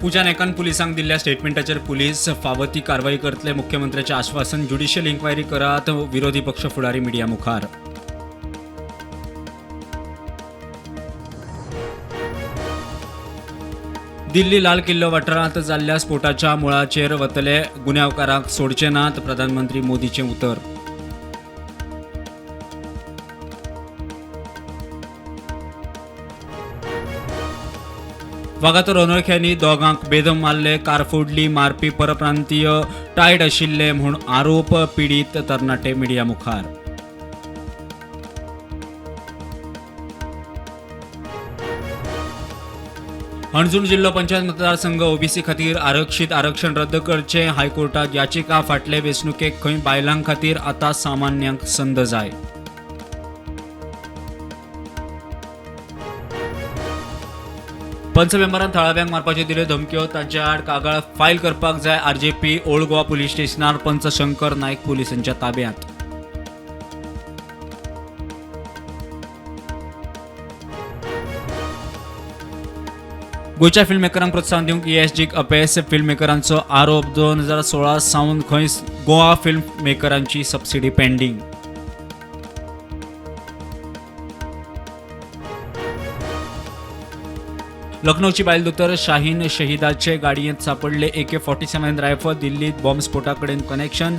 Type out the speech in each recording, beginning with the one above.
पूजा नायकान पुलिसांक दिल्ल्या स्टेटमेंटाचेर पुलीस फावो ती कारवाई करतले, मुख्यमंत्र्याचें आश्वासन. ज्युडिशियल इन्क्वायरी करात, विरोधी पक्ष फुडारी मिडिया मुखार. दिल्ली लाल किल्लो वाठारांत जाल्ल्या स्फोटाच्या मुळाचेर वतले गुन्यांवकारांक सोडचे नात, प्रधानमंत्री मोदीचें उतर. वागातोर अनोळख्यांनी दोगांक बेदम मारले, कार फोडली, मारपी परप्रांतीय टायट आशिल्ले म्हूण आरोप, पिडीत तरणाटे मिडिया मुखार. हणजूण जिल्हो पंचायत मतदारसंघ ओबीसी खातीर आरक्षीत, आरक्षण रद्द करचें, हायकोर्टात याचिका. फाटले वेंचणुकेक खंय बायलां खातीर आतां सामान्यांक संद जाय. पंच मेंबरान थळाव्यांक मारपाच्यो दिल्यो धमक्यो, तांचे आड कागाळ फायल करपाक जाय, आरजेपी. ओल्ड गोवा पुलीस स्टेशनार पंच शंकर नायक पुलिसांच्या ताब्यांत. गोंयच्या फिल्म मेकरांक प्रोत्साहन दिवंक ईएसजीक अपेस, फिल्म मेकरांचो आरोप. 2016 सावन खंय गोवा फिल्म मेकरांची सबसिडी पेंडींग. लखनौची बायल दोतोर शाहीन शहीदाचे गाडयेंत सापडले AK-47 rifle, दिल्लीत बॉम्बस्फोटा कडेन कनेक्शन,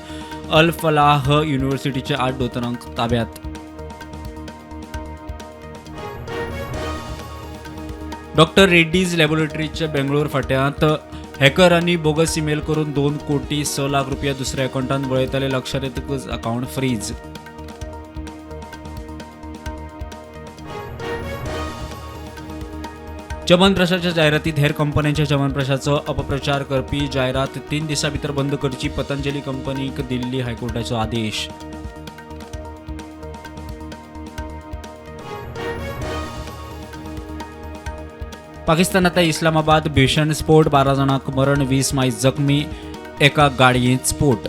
अल फलाह युनिव्हर्सिटीचे 8 दोतोरांक ताब्यात. डॉक्टर रेड्डीज लॅबोरेटरीच्या बेंगळूर फांट्यांत हॅकरांनी बोगस इमेल करून 2 कोटी 6 लाख रुपया दुसऱ्या अकाउंटांत वळयताले, लक्षात येतकच अकाउंट फ्रीज. च्यवनप्राशाच्या जायरातीत हेर कंपन्यांच्या च्यवनप्राशाचो अपप्रचार करपी जायरात 3 दिसां भितर बंद करची, पतंजली कंपनीक दिल्ली हायकोर्टाचो आदेश. पाकिस्तानांतल्या इस्लामाबाद भीषण स्फोट, 12 जाणांक मरण, 20 मायज जखमी, एका गाडयेंत स्फोट.